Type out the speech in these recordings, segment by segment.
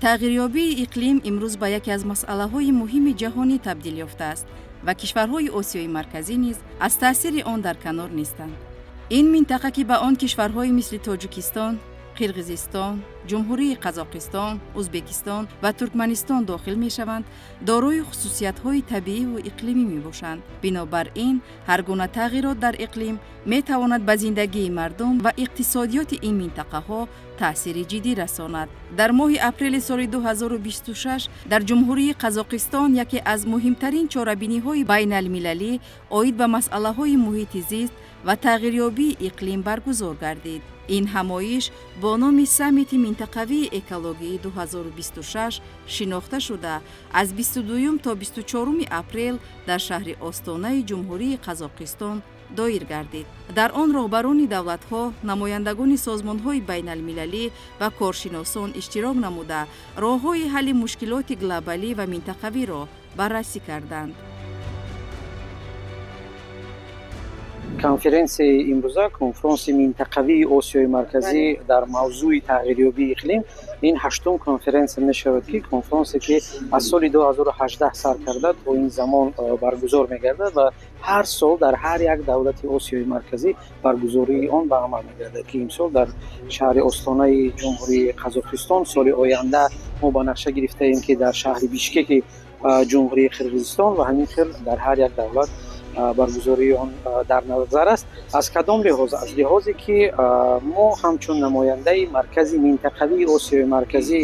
Тағйирёбии иқлим имрӯз ба яке аз масъалаҳои муҳими ҷаҳонӣ табдил ёфтааст ва кишварҳои Осиёи Марказӣ низ аз таъсири он дар канор нестанд. Ин минтақа, ки ба он кишварҳои мисли Тоҷикистон, Қирғизистон, Ҷумҳурии Қазоқистон, Ӯзбекистон ва Туркманистон дохил мешаванд, дорои хусусиятҳои табииву иқлимӣ мебошанд. Бинобар ин, ҳар гуна тағйирот дар иқлим метавонад ба зиндагии мардум ва иқтисодиёти ин минтақаҳо таъсири ҷиддӣ расонад. Дар моҳи апрели соли 2026 дар Ҷумҳурии Қазоқистон яке аз муҳимтарин чорабиниҳои байналмилалӣ оид ба масъалаҳои муҳити зист ва тағйирёбии иқлим баргузор гардид. Ин ҳамоиш бо номи Саммити минтақавии экологии 2026 шинохта шуда, аз 22 то 24 апрел дар шаҳри Остонаи Ҷумҳурии Қазоқистон доир гардид. Дар он роҳбарони давлатҳо, намояндагони созмонҳои байналмилалӣ ва коршиносон иштирок намуда, роҳҳои ҳалли мушкилоти глобалӣ ва минтақавиро баррасӣ карданд. Конференсияи имрӯза, конфронси минтақавии Осиёи Марказӣ дар мавзӯи тағйирёбии иқлим, ин ҳаштум конференсия мешавад, ки конфронсе ки аз соли 2018 сар карда, то ин замон баргузор мегардад ва ҳар сол дар ҳар як давлати Осиёи Марказӣ баргузории он ба амал мегардад, ки имсол дар шаҳри Остонаи Ҷумҳурии Қазоқистон, соли оянда мо ба нақша гирифтаем, ки дар шаҳри Бишкеки Ҷумҳурии Қирғизистон ва ҳамин хел дар ҳар як давлат баргузории он дар назар аст. Аз кадом лиҳоз? Аз лиҳозе ки мо ҳамчун намояндаи маркази минтақавии Осиёи Марказӣ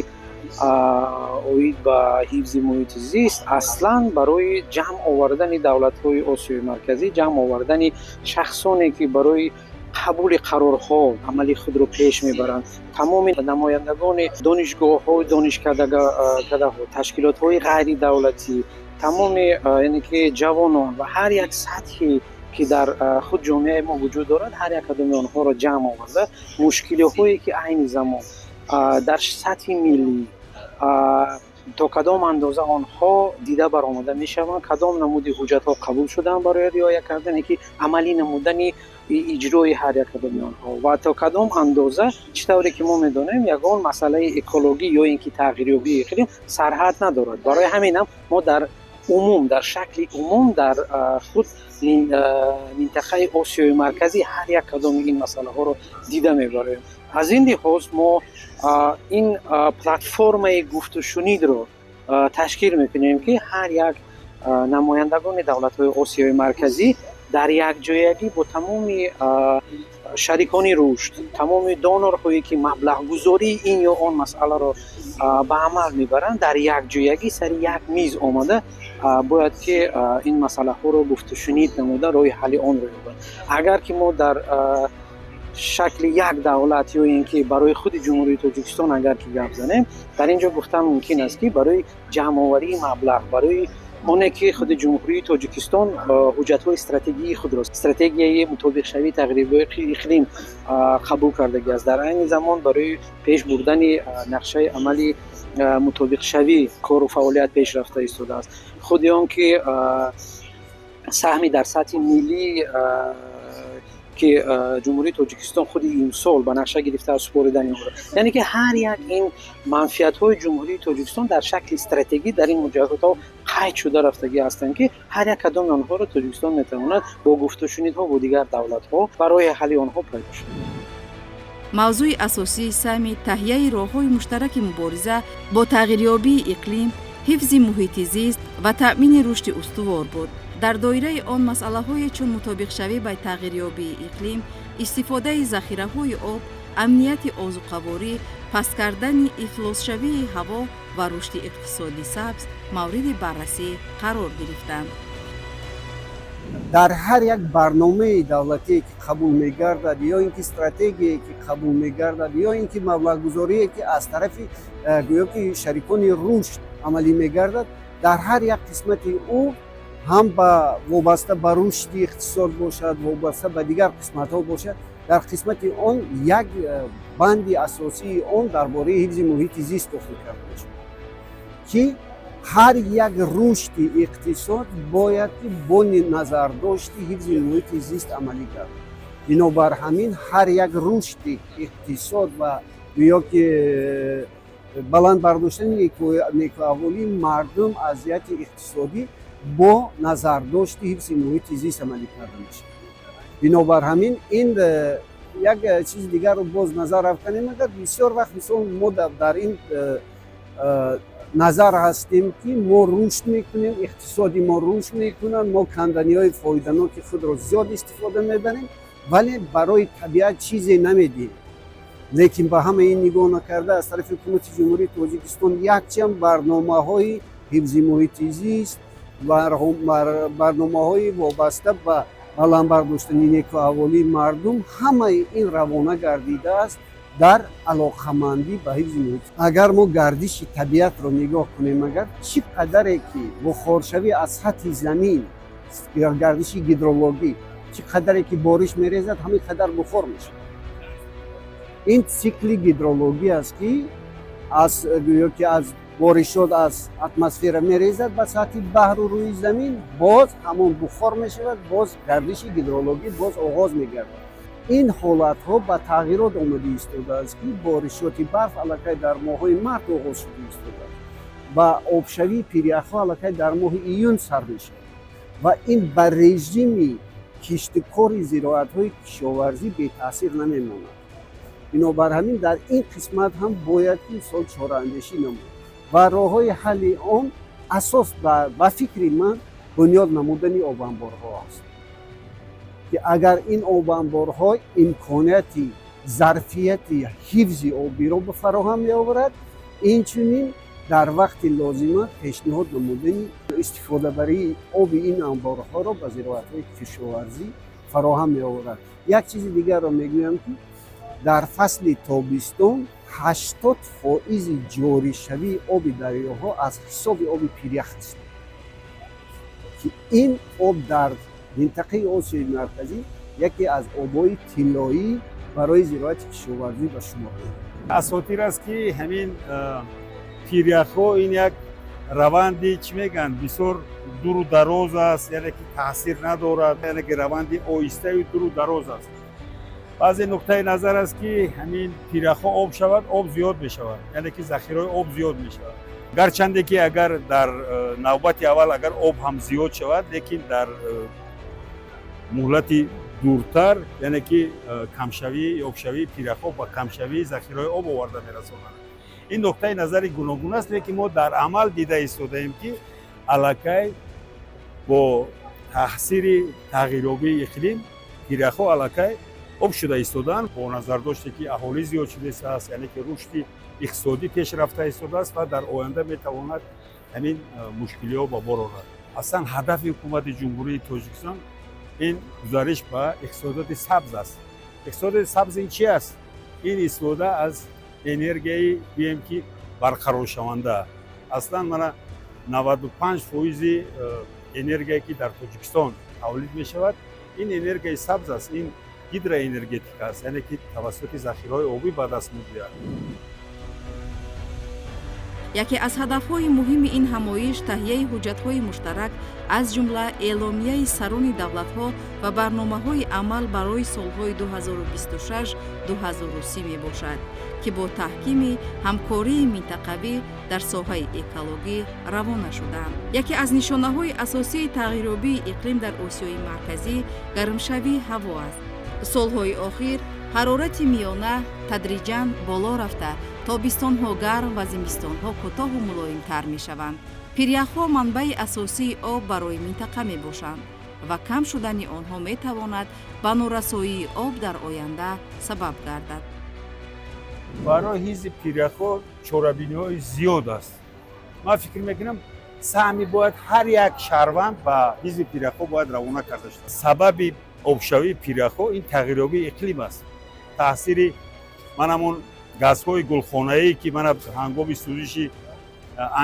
оид ба ҳифзи муҳити зист, аслан барои ҷамъ овардани давлатҳои Осиёи Марказӣ, ҷамъ овардани шахсоне, ки барои қабули қарорҳо амали худро пеш мебаранд, тамоми намояндагони донишгоҳҳо, донишкадаҳо, ташкилотҳои ғайридавлатӣ, тамоми, яъне ки ҷавонон ва ҳар як сатҳе ки дар худ ҷомеаи мо вуҷуд дорад, ҳар як кадоми онҳоро ҷамъ оварда, мушкилиҳое ки айни замон дар сатҳи миллӣ то кадом андоза онҳо дида баромада мешаванд, кадом намуди ҳуҷҷатҳо қабул шудаанд барои риоя кардане, ки амалӣ намудани иҷрои ҳар як кадоми онҳо ва то кадом андоза. Чӣ тавре ки мо медонем, ягон масъалаи экологӣ ё ин ки тағйирёбии иқлим сарҳад надорад. Барои ҳаминам мо дар умум, дар шакли умум, дар худ минтақаи Осиёи Марказӣ ҳар як кадоми ин масъалаҳоро дида мебарем. Аз ин лиҳоз мо ин платформаи гуфтушунидро ташкил мекунем, ки ҳар як намояндагони давлатҳои Осиёи Марказӣ дар якҷоягӣ бо тамоми шарикони рушд, тамоми донорҳое, ки маблағгузории ин ё он масъаларо ба амал мебаранд, дар якҷоягӣ сари як миз омада, бояд ки ин масъалаҳоро гуфтушунид намуда, роҳи ҳалли онро ёбанд. Агар ки мо дар шакли як давлат ё ин ки барои худи Ҷумҳурии Тоҷикистон агар ки гап занем, дар ин ҷо гуфтан мумкин аст, ки барои ҷамъоварии маблағ, барои оне ки худи Ҷумҳурии Тоҷикистон ҳуҷҷатҳои стратегии худро, стратегияи мутобиқшавии тағйирёбии иқлим қабул кардагӣ аст, дар айни замон барои пеш бурдани нақшаи амали мутобиқшавӣ кору фаъолият пеш рафта истодааст. Худи он ки саҳми дар сатҳи миллӣ, ки Ҷумҳурии Тоҷикистон худи имсол ба нақша гирифтааст супоридани онро, яъне ки ҳар як ин манфиатҳои Ҷумҳурии Тоҷикистон дар шакли стратегӣ дар ин ҳуҷҷатҳо қайд шуда рафтагӣ ҳастанд, ки ҳар як кадоми онҳоро Тоҷикистон метавонад бо гуфтушунидҳо бо дигар давлатҳо барои ҳалли онҳо пайдо шавад. Мавзӯи асосии саммит таҳияи роҳҳои муштараки мубориза бо тағйирёбии иқлим, ҳифзи муҳити зист ва таъмини рушди устувор буд. Дар доираи он масъалаҳое чун мутобиқшавӣ ба тағйирёбии иқлим, истифодаи захираҳои об, амнияти озуқаворӣ, паст кардани ифлосшавии ҳаво ва рушди иқтисоди сабз мавриди баррасӣ қарор гирифтанд. Дар ҳар як барномаи давлатие ки қабул мегардад, ё ин ки стратегие ки қабул мегардад, ё ин ки маблағгузорие ки аз тарафи гӯё ки шарикони рушд амалӣ мегардад, дар ҳар як қисмати ӯ, ҳам ба вобаста ба рушди иқтисод бошад, вобаста ба дигар қисматҳо бошад, дар қисмати он як банди асосии он дар бораи ҳифзи муҳити зист дохил карда мешавад, ки ҳар як рушди иқтисод бояд ки бо назардошти ҳифзи муҳити зист амалӣ гардад. Бинобар ҳамин, ҳар як рушди иқтисод ва ё ки Баланд бардоштани некӯаҳволии мардум аз ҷиҳати иқтисодӣ бо назардошти ҳифзи муҳити зист амалӣ карда мешавад. Бинобар ҳамин, ин як чизи дигарро боз назар афканем, агар бисёр вақт, мисол, мо дар ин назар ҳастем, ки мо рушд мекунем, иқтисоди мо рушд мекунад, мо канданиҳои фоиданоки худро зиёд истифода мебарем, вале барои табиат чизе намедиҳем. Лекин ба ҳама ин нигоҳ накарда, аз тарафи Ҳукумати Ҷумҳурии Тоҷикистон якчанд барномаҳои ҳифзи муҳити зист, барномаҳои вобаста ба баланд бардоштани некӯаҳволии мардум, ҳамаи ин равона гардидааст дар алоқамандӣ ба ҳифзи муҳит. Агар мо гардиши табиатро нигоҳ кунем, агар чӣ қадаре ки бухоршавӣ аз сатҳи замин, гардиши гидрологӣ, чӣ қадаре ки бориш мерезад, ҳамин қадар бухор мешавад. Ин цикли гидрологӣ аст, ки аз гӯё ки аз боришот аз атмосфера мерезад ба сатҳи баҳру рӯи замин, боз ҳамон бухор мешавад, боз гардиши гидрологӣ боз оғоз мегардад. Ин ҳолатҳо ба тағйирот омада истодааст, ки боришоти барф аллакай дар моҳҳои март оғоз шуда истодааст ва обшавии пиряхҳо аллакай дар моҳи июн сар мешавад ва ин ба режими киштукори зироатҳои кишоварзӣ бетаъсир намемонад. Бинобар ҳамин, дар ин қисмат ҳам бояд ки мисол чораандешӣ намуд ва роҳҳои ҳалли он асос ба фикри ман бунёд намудани обанборҳо аст, ки агар ин обанборҳо имконияти зарфияти ҳифзи обиро фароҳам меоварад, инчунин дар вақти лозима пешниҳод намудани истифодабарии оби ин анборҳоро ба зироатҳои кишоварзӣ фароҳам меоварад. Як чизи дигарро мегӯям, ки дар фасли тобистон 80 фоизи ҷоришавии оби дарёҳо аз ҳисоби оби пирях аст, ки ин об дар минтақаи Осиёи Марказӣ яке аз обҳои тиллоӣ барои зироати кишоварзӣ ба шумор меравад. Асотир аст, ки ҳамин пиряхҳо ин як раванди, чӣ мегӯянд, бисёр дуру дароз аст, яъне ки таъсир надорад, яъне ки раванди оҳистаю дуру дароз аст. Баъзе нуқтаи назар аст, ки ҳамин пиряхҳо об шавад, об зиёд мешавад, яъне ки захираҳои об зиёд мешавад. Гарчанде ки агар дар навбати аввал агар об ҳам зиёд шавад, лекин дар муҳлати дуртар, яъне ки камшавии обшавии пиряхҳо ба камшавии захираҳои об оварда мерасонад. Ин нуқтаи назари гуногун аст, лекин мо дар амал дида истодаем, ки аллакай бо таъсири тағйирёбии иқлим пиряхҳо аллакай об шуда истодаанд. Бо назардоште ки аҳолӣ зиёд шуда истодааст, яъне ки рушди иқтисодӣ пеш рафта истодааст ва дар оянда метавонад ҳамин мушкилиҳо ба бор орад. Аслан ҳадафи Ҳукумати Ҷумҳурии Тоҷикистон ин гузариш ба иқтисодиёти сабз аст. Иқтисодиёти сабз ин чи аст? Ин истифода аз энергияи, гӯем ки, барқароршаванда. Аслан мана 95 фоизи энергияе, ки дар Тоҷикистон тавлид мешавад, ин энергияи сабз аст, ин гидроэнергетика аст, яъне ки тавассути захираҳои обӣ ба даст меояд. Яке аз ҳадафҳои муҳими ин ҳамоиш таҳияи ҳуҷҷатҳои муштарак, аз ҷумла эъломияи сарони давлатҳо ва барномаҳои амал барои солҳои 2026-2030 мебошад, ки бо таҳкими ҳамкории минтақавӣ дар соҳаи экологӣ равона шуданд. Яке аз нишонаҳои асосии тағйирёбии иқлим дар Осиёи Марказӣ гармшавии ҳаво аст. Солҳои охир ҳарорати миёна тадриҷан боло рафта, тобистонҳо гарм ва зимистонҳо кӯтоҳу мулоимтар мешаванд. Пиряхҳо манбаи асосии об барои минтақа мебошанд ва кам шудани онҳо метавонад ба норасоии об дар оянда сабаб гардад. Барои ҳифзи пиряхҳо чорабиниҳои зиёд аст. Ман фикр мекунам, саҳми бояд ҳар як шаҳрванд ба ҳифзи пиряхҳо бояд равона карда шавад. Сабаби обшавии пиряхҳо ин тағйирёбии иқлим аст. Таъсири ман ҳамон газҳои гулхонаӣ, ки мана ҳангоми сӯзиши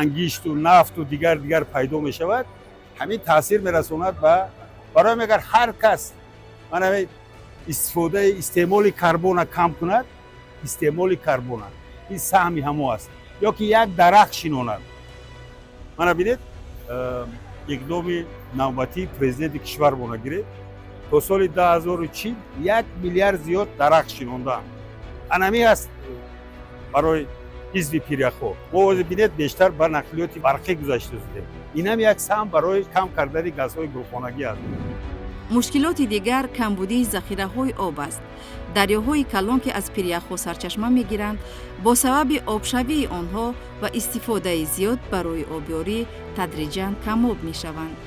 ангишту нафту дигар дигар пайдо мешавад, ҳамин таъсир мерасонад ба барои агар ҳар кас мана истифодаи истеъмоли карбона кам кунад, истеъмоли карбона ин саҳми ҳамо аст, ё ки як дарахт шинонад. Мана бинед, иқдоми навбатии президенти кишвармона гиред: то соли 2040 1 миллиард зиёд дарахт шинондаанд. Анами аст барои Ҳизби пиряхҳо. Мо ҳозир, бинед, бештар ба нақлиёти барқӣ гузашта шудем. Инам як саҳм барои кам кардани газҳои гулхонагӣ аст. Мушкилоти дигар камбудии захираҳои об аст. Дарёҳои калон, ки аз пиряхҳо сарчашма мегиранд, бо сабаби обшавии онҳо ва истифодаи зиёд барои обёрӣ тадриҷан камоб мешаванд.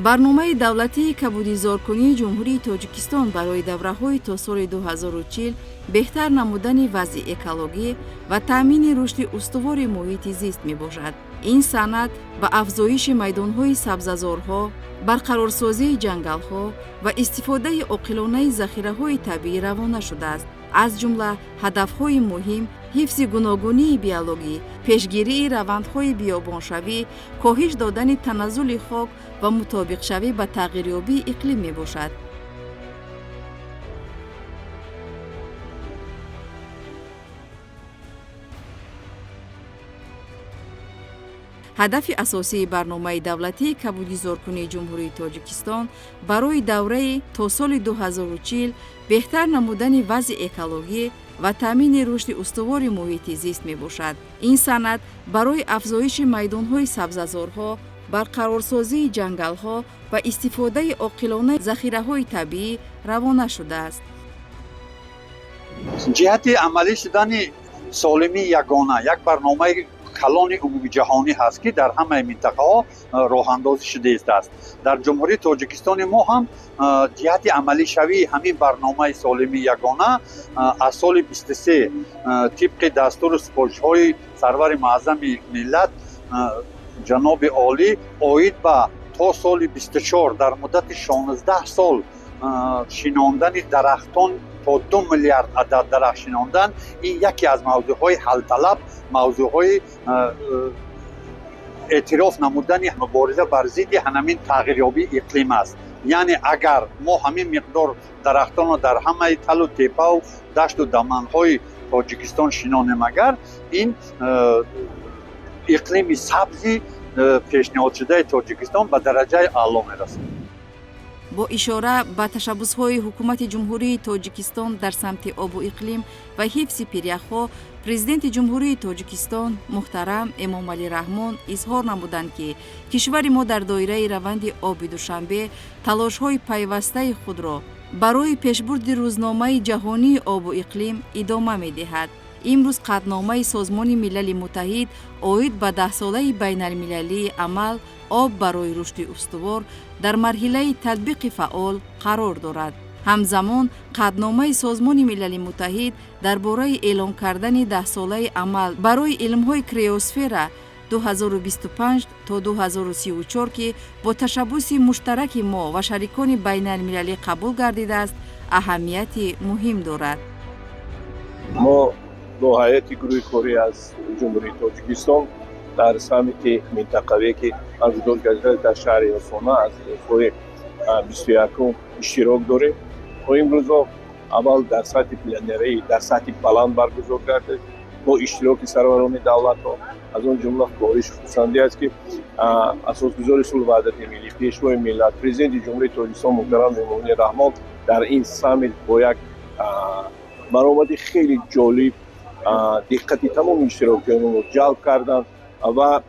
Барномаи давлатии кабудизоркунии Ҷумҳурии Тоҷикистон барои давраҳои то соли 2040 беҳтар намудани вазъи экологӣ ва таъмини рушди устувори муҳити зист мебошад. Ин санад ба афзоиши майдонҳои сабзазорҳо, барқарорсозии ҷангалҳо ва истифодаи оқилонаи захираҳои табиӣ равона шудааст. Аз ҷумла ҳадафҳои муҳим ҳифзи гуногунии биологӣ, пешгирии равандҳои биёбоншавӣ, коҳиш додани таназзули хок ва мутобиқшавӣ ба тағйирёбии иқлим мебошад. Ҳадафи асосии барномаи давлатии кабудизоркунии Ҷумҳурии Тоҷикистон барои давраи то соли 2040 беҳтар намудани вазъи экологӣ ва таъмини рушди устувори муҳити зист мебошад. Ин санад барои афзоиши майдонҳои сабзазорҳо, барқарорсозии ҷангалҳо ва истифодаи оқилонаи захираҳои табиӣ равона шудааст. Ҷиҳати амалӣ шудани солимии ягона як барномаи калони умумиҷаҳонӣ ҳаст, ки дар ҳамаи минтақаҳо роҳандозӣ шуда истааст. Дар Ҷумҳурии Тоҷикистони мо ҳам ҷиҳати амалишавии ҳамин барномаи солимии ягона аз соли 23 тибқи дастуру супоришҳои сарвари муаззами миллат ҷаноби олӣ оид ба то соли 24 дар муддати 16 сол шинондани дарахтон, то 2 миллиард адад дарахт шинондан, ин яке аз мавзӯъҳои ҳалталаб, мавзӯъҳои эътироф намудани мубориза бар зидди ҳамин тағйирёбии иқлим аст. Яъне агар мо ҳамин миқдор дарахтонро дар ҳамаи талу тепаву дашту даманҳои Тоҷикистон шинонем, агар ин иқлими сабзи пешниҳодшудаи Тоҷикистон ба дараҷаи аъло мерасад. Бо ишора ба ташаббусҳои Ҳукумати Ҷумҳурии Тоҷикистон дар самти обу иқлим ва ҳифзи пиряхҳо, Президенти Ҷумҳурии Тоҷикистон муҳтарам Эмомалӣ Раҳмон изҳор намуданд, ки кишвари мо дар доираи раванди оби Душанбе талошҳои пайвастаи худро барои пешбурди рӯзномаи ҷаҳонии обу иқлим идома медиҳад. Имрӯз қатъномаи Созмони Милали Муттаҳид оид ба даҳсолаи байналмилалии амал «Об барои рушди устувор» дар марҳилаи татбиқи фаъол қарор дорад. Ҳамзамон қатъномаи Созмони Милали Муттаҳид дар бораи эълон кардани даҳсолаи амал барои илмҳои криосфера 2025 то 2034, ки бо ташаббуси муштараки мо ва шарикони байналмилалӣ қабул гардидааст, аҳамияти муҳим дорад. Мо бо ҳайати гурӯҳи корӣ аз Ҷумҳурии Тоҷикистон дар саммити минтақавие, ки баргузор гардида дар шаҳри Остона, аз рӯзҳои 21-ум иштирок дорем. То имрӯзо аввал дар сатҳи пленарӣ, дар сатҳи баланд баргузор гардид бо иштироки сарварони давлатҳо. Аз он ҷумла боиси хурсандӣ аст, ки асосгузори сулҳу ваҳдати миллӣ, Пешвои миллат, Президенти Ҷумҳурии Тоҷикистон муҳтарам Эмомалӣ Раҳмон дар ин саммит бо як баромади хеле ҷолиб диққати тамоми иштирокчиёнро ҷалб карданд ва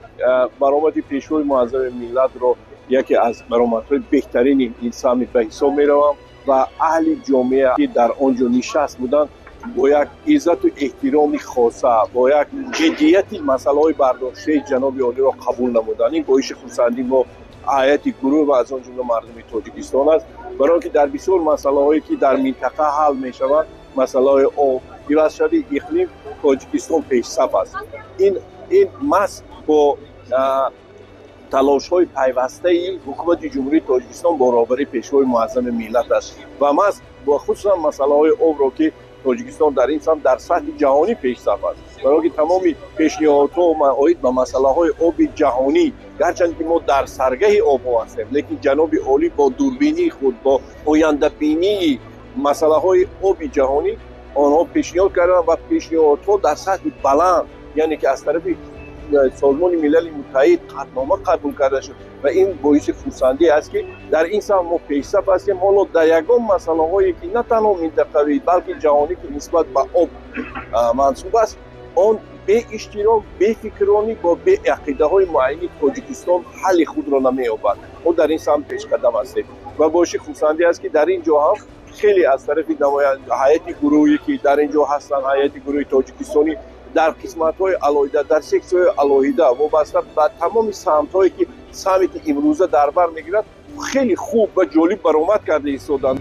баромади Пешвои муаззами миллатро яке аз баромадҳои беҳтарини ин саммит ба ҳисоб меравам ва аҳли ҷомеа, ки дар он ҷо нишаст буданд, бо як иззату эҳтироми хоса, бо як ҷиддияти масъалаҳои бардоштаи ҷаноби олиро қабул намуданд. Ин боиси хурсандии мо, ҳайати гурӯҳ ва аз он ҷумла мардуми Тоҷикистон аст, барои он ки дар бисёр масъалаҳое, ки дар минтақа ҳал мешаванд, масъалаҳои об, ивазшавии иқлим, Тоҷикистон пешсаф аст. Ин маҳз бо талошҳои пайвастаи Ҳукумати Ҷумҳурии Тоҷикистон бо роҳбарии Пешвои муаззами миллат аст ва маҳз бо хусусан масъалаҳои обро, ки Тоҷикистон дар ин самт дар сатҳи ҷаҳонӣ пешсаф аст, барои ки тамоми пешниҳодҳо оид ба масъалаҳои оби ҷаҳонӣ. Гарчанд ки мо дар саргаҳи обҳо ҳастем, лекин ҷаноби олӣ бо дурбинии худ, бо ояндабинии масъалаҳои оби ҷаҳонӣ онҳо пешниҳод карданд ва пешниҳодҳо дар сатҳи баланд, яъне ки аз тарафи Созмони Милали Муттаҳид қатънома қабул карда шуд ва ин боиси хурсандӣ аст, ки дар ин самт мо пешсаф ҳастем. Ҳоло дар ягон масъалаҳое, ки на танҳо минтақавӣ, балки ҷаҳонӣ, ки нисбат ба об мансуб аст, он беиштирок, бефикронӣ бо беақидаҳои муайяни Тоҷикистон ҳалли худро намеёбад. Мо дар ин самт пешқадам ҳастем ва боиси хурсандӣ аст, ки дар ин ҷо ҳам хеле аз тарафи ҳайати гурӯҳе, ки дар ин ҷо ҳастанд, ҳайати гурӯҳи тоҷикистонӣ дар қисматҳои алоҳида, дар сексияҳои алоҳида, вобаста ба тамоми самтҳое, ки саммити имрӯза дар бар мегирад, хеле хуб ва ҷолиб баромад карда истоданд.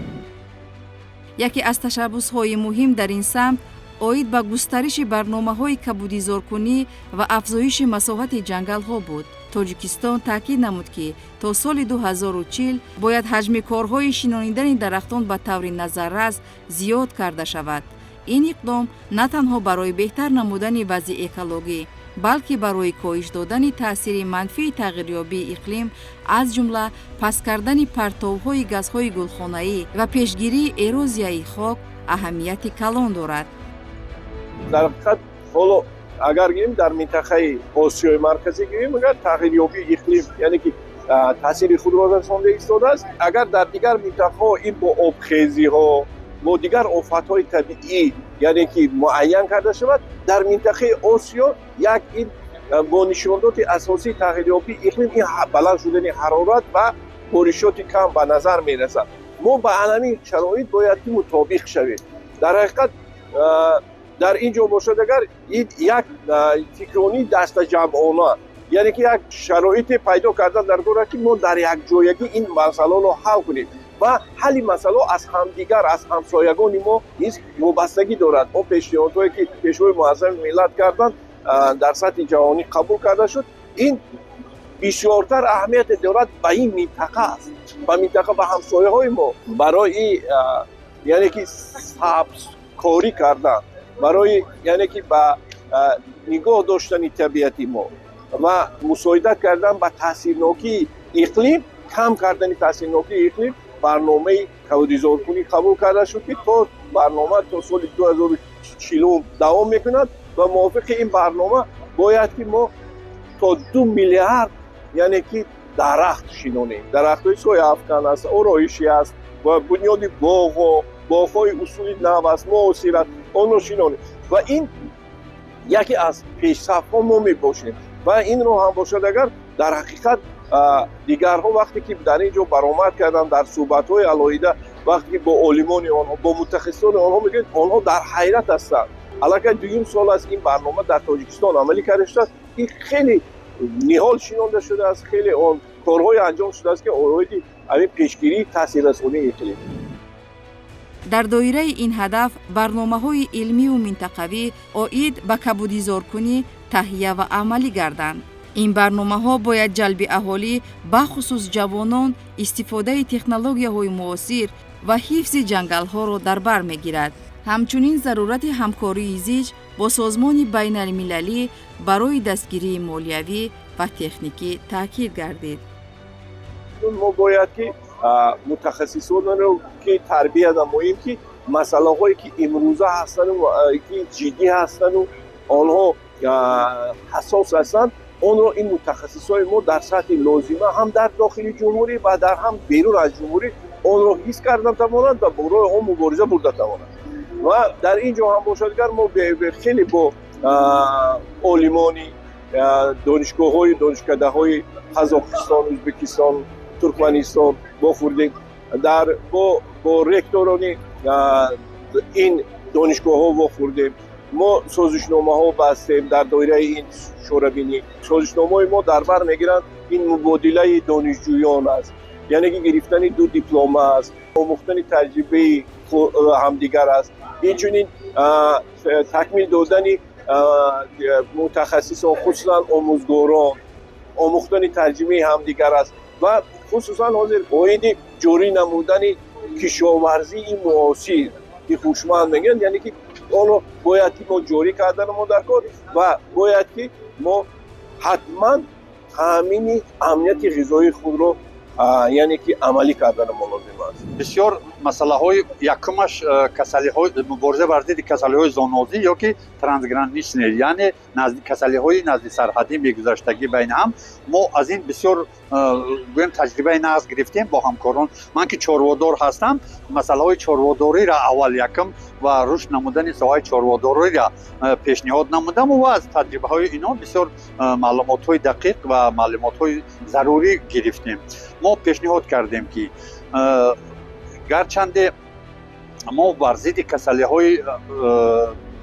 Яке аз ташаббусҳои муҳим дар ин самт оид ба густариши барномаҳои кабудизоркунӣ ва афзоиши масоҳати ҷангалҳо буд. Тоҷикистон таъкид намуд, ки то соли 2040 бояд ҳаҷми корҳои шинонидани дарахтон ба таври назаррас зиёд карда шавад. Ин иқдом на танҳо барои беҳтар намудани вазъи экологӣ, балки барои коҳиш додани таъсири манфии тағйирёбии иқлим, аз ҷумла паст кардани партовҳои газҳои гулхонаӣ ва пешгирии эрозияи хок аҳамияти калон дорад. Дар ҳақиқат, ҳоло агар гирем, дар минтақаи Осиёи Марказӣ гирем, агар тағйирёбии иқлим, яъне ки таъсири худро расонда истодааст, агар дар дигар минтақаҳо ин бо обхезиҳо, бо дигар офатҳои табиӣ, яъне ки муайян карда шавад, дар минтақаи Осиё як ин бо нишондоди асосии тағйирёбии иқлим ин баланд шудани ҳарорат ва боришоти кам ба назар мерасад. Мо ба ҳамин шароит бояд ки мутобиқ шавем. Дар ҳақиқат, дар ин ҷо бошад, агар ин як фикронии дастаҷамъона, яъне ки як шароите пайдо кардан дар кор, ки мо дар якҷоягӣ ин масъаларо ҳал кунем ва ҳалли масъалаҳо аз ҳамдигар, аз ҳамсоягони мо низ вобастагӣ дорад. Он пешниҳодҳое, ки Пешвои Муаззами миллат карданд, дар сатҳи ҷаҳонӣ қабул карда шуд, ин бисёртар аҳамияте дорад ба ин минтақа аст, ба минтақа, ба ҳамсояҳои мо, барои яъне ки сабзкорӣ кардан, барои яъне ки ба нигоҳ доштани табиати мо ва мусоидат кардан ба таъсирнокии иқлим, кам кардани таъсирнокии иқлим барномаи кабудизоркунӣ қабул карда шуд, ки то барнома то соли 2040 давом мекунад ва мувофиқи ин барнома бояд ки мо то 2 миллиард, яъне ки дарахт шинонем. Дарахтҳои сояафкан аст, ороишӣ аст ва бунёди боғҳо, боғҳои усули нав аст, муосир аст, онро шинонем ва ин яке аз пешсафҳо мо мебошем. Ва инро ҳам бошад, агар дар ҳақиқат дигарҳо вақте ки дар ин ҷо баромад карданд, дар суҳбатҳои алоҳида, вақте ки бо олимони онҳо, бо мутахассисони онҳо мегӯянд, онҳо дар ҳайрат ҳастанд. Аллакай дуюм сол аст ин барнома дар Тоҷикистон амалӣ карда шудааст. Ин хеле ниҳол шинонда шудааст, хеле он корҳое анҷом шудааст, ки оиди ҳамин пешгирии таъсиррасонии иқлим. Дар доираи ин ҳадаф барномаҳои илмиву минтақавӣ оид ба кабудизоркунӣ таҳия ва амалӣ гарданд. Ин барномаҳо бояд ҷалби аҳолӣ, бахусус ҷавонон, истифодаи технологияҳои муосир ва ҳифзи ҷангалҳоро дар бар мегирад. Ҳамчунин зарурати ҳамкории зич бо созмони байналмилалӣ барои дастгирии молиявӣ ва техникӣ таъкид гардид. Мо бояд ки мутахассисонеро ки тарбия намоем, ки масъалаҳое, ки имрӯза ҳастану ки ҷиддӣ ҳастану онҳо ҳассос ҳастанд, онро ин мутахассисои мо дар сатҳи лозима ҳам дар дохили ҷумҳурӣ ва дар ҳам берун аз ҷумҳурӣ онро ҳис карда тавонанд ва барои он мубориза бурда тавонанд. Ва дар ин ҷо ҳам бошад, агар мо хеле бо олимони донишгоҳҳои, донишкадаҳои Қазоқистон, Ӯзбекистон, Туркманистон вохӯрдем, дар бо ректорони ин донишгоҳҳо вохӯрдем. Мо созишномаҳо бастем дар доираи ин чорабинӣ. Созишномаҳои мо дар бар мегиранд ин мубодилаи донишҷӯён аст, яъне ки гирифтани ду диплома аст, омӯхтани таҷрибаи ҳамдигар аст, инчунин такмил додани мутахассисон, хусусан омӯзгорон, омӯхтани таҷрибаи ҳамдигар аст ва хусусан ҳозир оиди ҷорӣ намудани кишоварзии муосир, ки ҳушманд мегӯянд, яъне ки онро бояд ки мо ҷорӣ карданамо дар кор ва бояд ки мо ҳатман Таъмини амнияти ғизоии худро, яъне ки амалӣ кардани мо лозим аст. Бисёр масъалаҳои, якумаш касалиҳои, мубориза бар зидди касалиҳои зоонозӣ ё ки трансграничные, яъне касалиҳои назди сарҳадӣ мегузаштагӣ байни ҳам. Мо аз ин бисёр, гӯем, таҷрибаи нағз гирифтем бо ҳамкорон. Ман ки чорводор ҳастам, масъалаҳои чорводориро аввал якум ва рушд намудани соҳаи чорводориро пешниҳод намудам ва аз таҷрибаҳои инҳо бисёр маълумотҳои дақиқ ва маълумотҳои зарурӣ гирифтем. Мо пешниҳод кардем, ки гарчанде мо бар зидди касалиҳои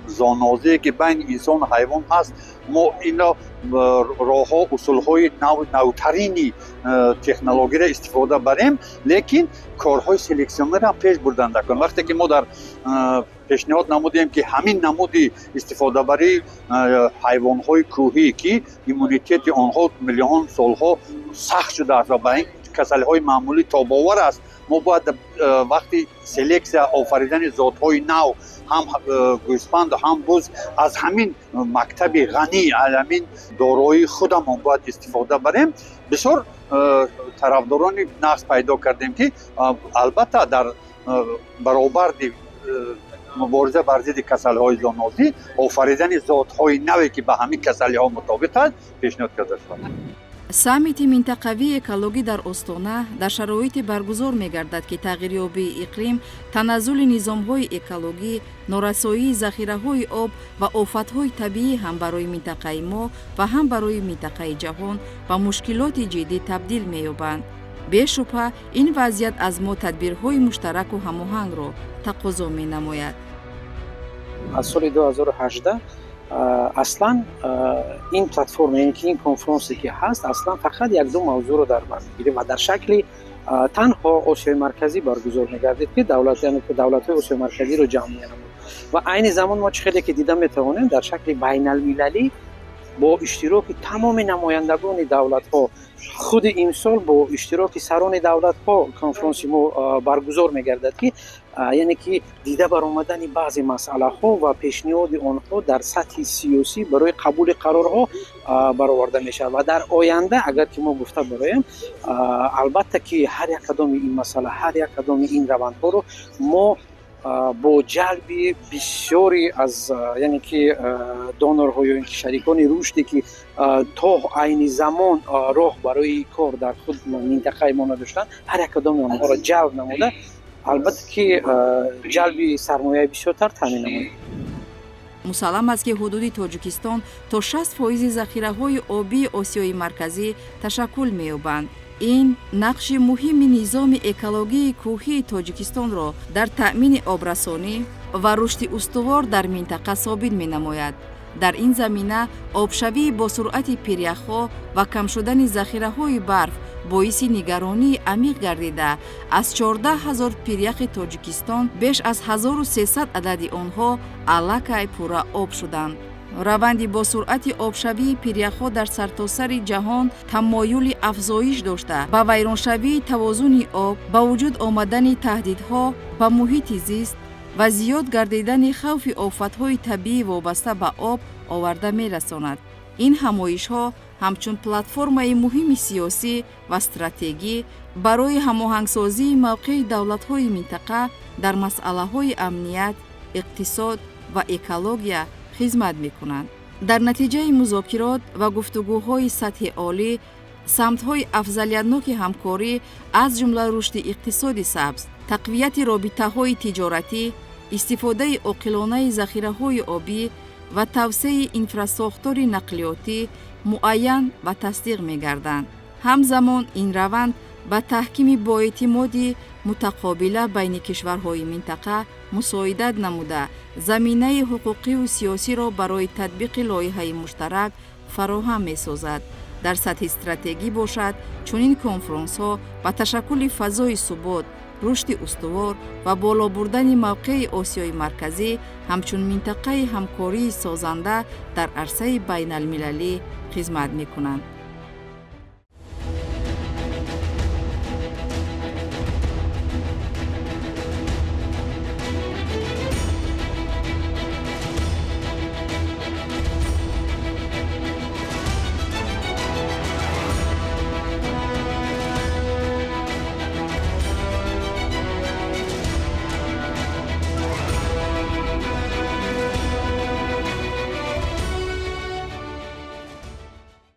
зоонозие, ки байни инсону ҳайвон ҳаст, мо инро роҳҳо, усулҳои навтарини технологияро истифода барем, лекин корҳои селексиониро ҳам пеш бурдан даркор. Вақте ки мо дар пешниҳод намудем, ки ҳамин намуди истифодабарии ҳайвонҳои кӯҳӣ, ки иммунитети онҳо миллион солҳо сахт шудааст ва ба ин касалиҳои маъмулӣ тобовар аст, мо бояд вақти селексия, офаридани зотҳои нав, ҳам гӯспанду ҳам буз, аз ҳамин мактаби ғанӣ, аз ҳамин дороии худамон бояд истифода барем. Бисёр тарафдорони нағз пайдо кардем, ки албатта дар баробарди мубориза бар зидди касалиҳои зоонозӣ офаридани зотҳои наве, ки ба ҳамин касалиҳо мутобиқ аст, пешниҳод карда шуд. Саммити минтақавии экологӣ дар Остона дар шароите баргузор мегардад, ки тағйирёбии иқлим, таназзули низомҳои экологӣ, норасоии захираҳои об ва офатҳои табиӣ ҳам барои минтақаи мо ва ҳам барои минтақаи ҷаҳон ба мушкилоти ҷиддӣ табдил меёбанд. Бешубҳа, ин вазъият аз мо тадбирҳои муштараку ҳамоҳангро тақозо менамояд. Аз соли 2018 аслан ин платформа, яъне ки ин конфронсе ки ҳаст, аслан фақат як-ду мавзӯъро дар бар мегирад ва дар шакли танҳо Осиёи Марказӣ баргузор мегардид, ки давлат, яъне ки давлатҳои Осиёи Марказиро ҷамъ менамуд. Ва айни замон мо чӣ хеле ки дида метавонем, дар шакли байналмилалӣ бо иштироки тамоми намояндагони давлатҳо, худи имсол бо иштироки сарони давлатҳо конфронси мо баргузор мегардад, ки яъне ки дида баромадани баъзе масъалаҳо ва пешниҳоди онҳо дар сатҳи сиёсӣ барои қабули қарорҳо бароварда мешавад. Ва дар оянда, агар ки мо гуфта бароем, албатта ки ҳар як кадоми ин масъала, ҳар як кадоми ин равандҳоро мо бо ҷалби бисёре аз, яъне ки, донорҳо ё ин ки шарикони рушде, ки то айни замон роҳ барои кор дар худ минтақаи мо надоштанд, ҳар як кадоми онҳоро ҷалб намуда, албатта ки ҷалби сармояи бисёртар таъмин намоем. Мусаллам аст, ки ҳудуди Тоҷикистон то 60 фоизи захираҳои обии Осиёи Марказӣ ташаккул меёбанд. Ин нақши муҳими низоми экологии кӯҳии Тоҷикистонро дар таъмини обрасонӣ ва рушди устувор дар минтақа собит менамояд. Дар ин замина обшавии босуръати пиряхҳо ва кам шудани захираҳои барф боиси нигаронии амиқ гардида, аз 14 ҳазор пиряхи Тоҷикистон беш аз 1300 адади онҳо аллакай пурра об шуданд. Раванди босуръати обшавии пиряхҳо дар сартосари ҷаҳон тамоюли афзоиш дошта, ба вайроншавии тавозуни об, ба вуҷуд омадани таҳдидҳо ба муҳити зист ва зиёд гардидани хавфи офатҳои табиӣ вобаста ба об оварда мерасонад. Ин ҳамоишҳо ҳамчун платформаи муҳими сиёсӣ ва стратегӣ барои ҳамоҳангсозии мавқеи давлатҳои минтақа дар масъалаҳои амният, иқтисод ва экология хизмат мекунанд. Дар натиҷаи музокирот ва гуфтугӯҳои сатҳи олӣ самтҳои афзалиятноки ҳамкорӣ, аз ҷумла рушди иқтисоди сабз, тақвияти робитаҳои тиҷоратӣ, истифодаи оқилонаи захираҳои обӣ ва тавсеаи инфрасохтори нақлиётӣ муайян ва тасдиқ мегарданд. Ҳамзамон ин раванд ба таҳкими боэътимоди мутақобила байни кишварҳои минтақа мусоидат намуда, заминаи ҳуқуқиву сиёсиро барои татбиқи лоиҳаи муштарак фароҳам месозад. Дар сатҳи стратегӣ бошад, чунин конфронсҳо ба ташаккули фазои субот, рушди устувор ва боло бурдани мавқеи Осиёи Марказӣ ҳамчун минтақаи ҳамкории созанда дар арсаи байналмилалӣ хизмат мекунанд.